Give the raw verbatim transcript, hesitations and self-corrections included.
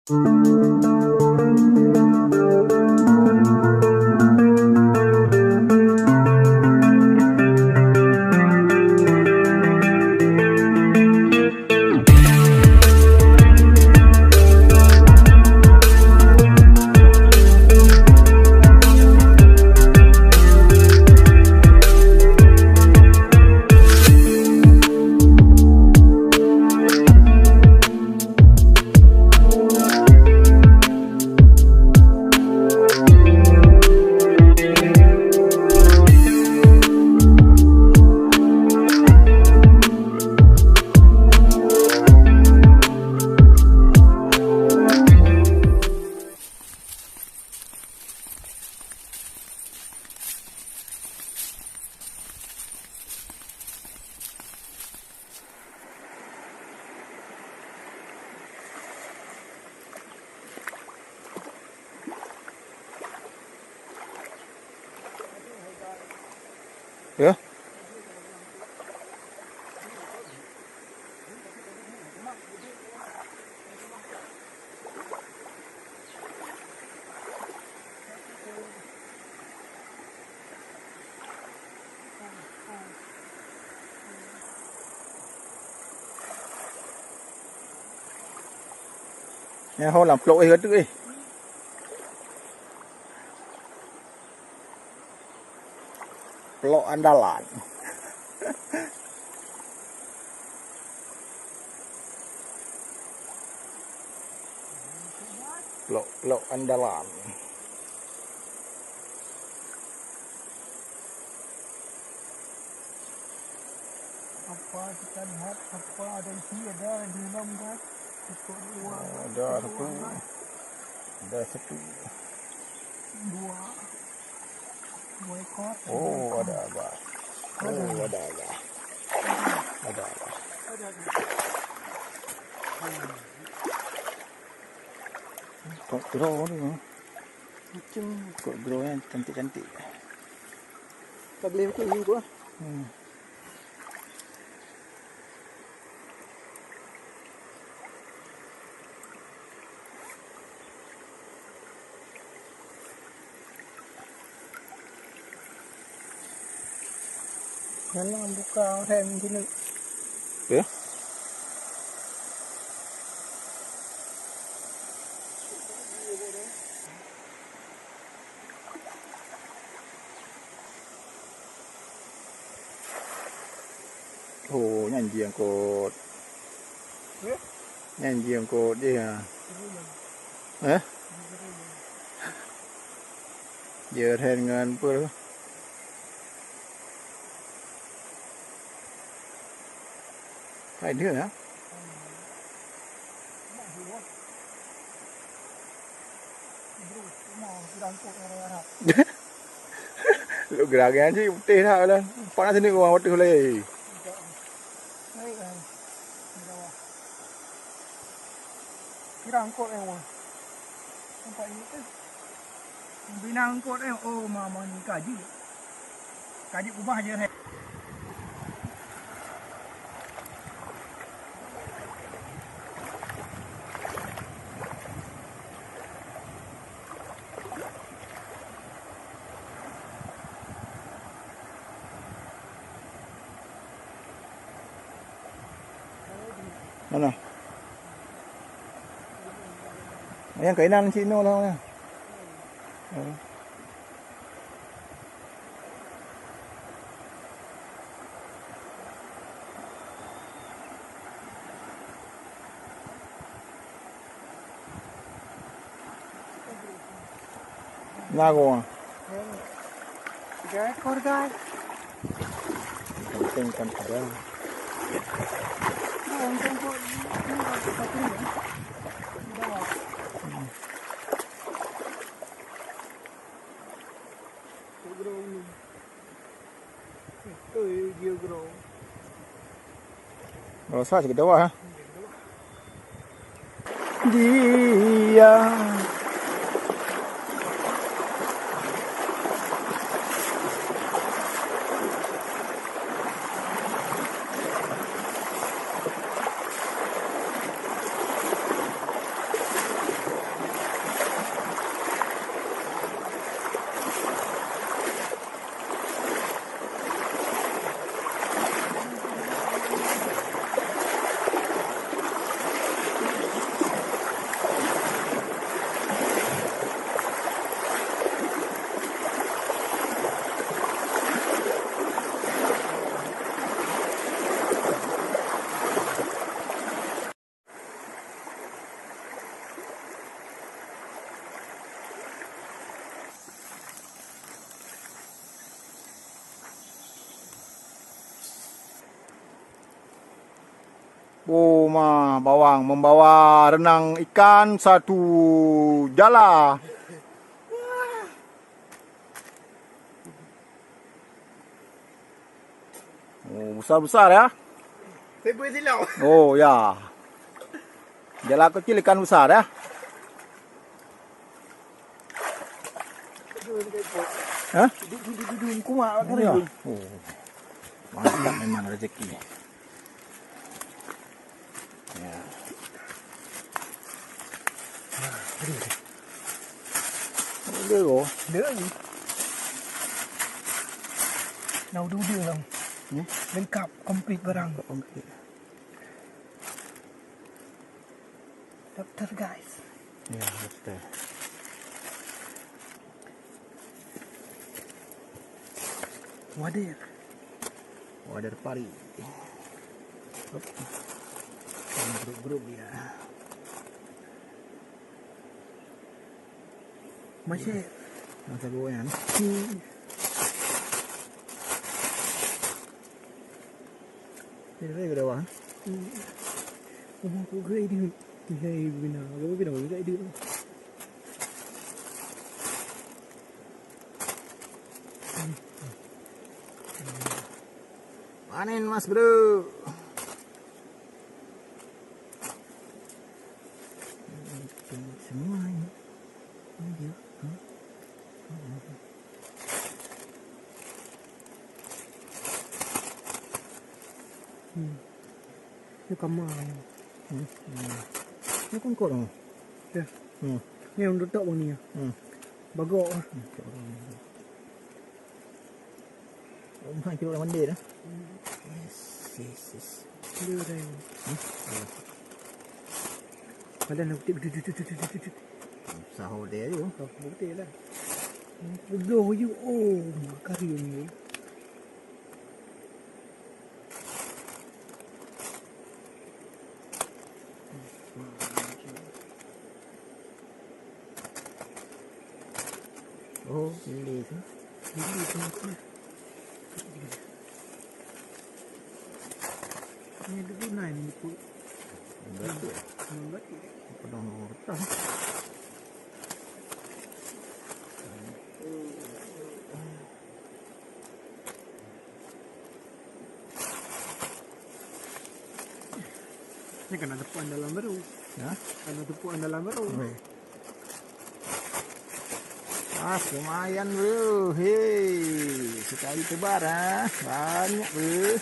Ya. Nyan ho lam plok eh, ka teuk eh. Plok andalan. Plok, plok andalan. Apa kita lihat, apa ada isi, ada di dalam, guys. Ikut dua. Oh, ada satu. Ada satu. Dua. Dua ekor. Oh, ada abah. Ada. Oh, ada abah. Ada abah. Ada, ada. Hmm. Kok draw ni, ha? Macam kok draw yang cantik-cantik. Tak boleh ikut hiu tu, ah. Hmm. Nyan buka orang sini. Ya. Oh, nyan jih angkot. Eh? Nyan jih angkot jih, ha. Eh? Jeuet hen ngon peue? Hai dia, ha? Lôn geura-geura cit putéh that lah. Pat na sini ureueng watèe lé. Kira angkot eh, wah. Nampak ini tu. Bina angkot eh, oh, mama ni kaji. Kaji ubah je, eh. Mana? Yang kainan cik Noh lah, mana? Oh. Nyawa. Tiga ekor, guys. Penting kan ada. Rosak sikit awak, ha? Dia. Oh, ma bawang membawa renang ikan satu jala. Oh, besar-besar ya. Saya boleh silap. Oh, ya. Jala kecil ikan besar ya. Hah? Duduk, duduk, duduk, duduk, kuat, ya. Oh. Mantap memang rezeki. Ya. Ada ke? Ada. Nah, udah-udah lah. Hmm? Lengkap, komplit barang. Lengkap, komplit. Doktor, guys. Ya, doktor. Wader. Wader pari. Hop. Grup-grup dia. Masih. Masa goyang. Hmm. Ni dah bawah. Hmm. Oh, aku gerai dia. Gerai bina. Aku bina, gerai dia. Panen, Mas Bro. Semua ini. Oh, dia. Hah? Hmm. Ni kama ni. Hmm. Hmm. Ni kan kok dong. Ya. Hmm. Ni yang tutup bang ni ya. Hmm. Bagok ah. Hmm. Oh, main kilo mandi dah. Yes, yes, yes. Dia dah. Hmm? Ada nak tip, tip, tip. Sahur dia tu. Oh, betul lah. Pegoh je. Oh, makari ni. Oh, lili tu. Lili tu apa? Ni dulu naik ni pun. Batik. Batik. Pedang orang kertas. Ni kena tepuk dalam baru. Ha? Kena tepuk dalam baru. Oh. Ah, lumayan, bro. Hei, sekali tebar, ah. Banyak, bro.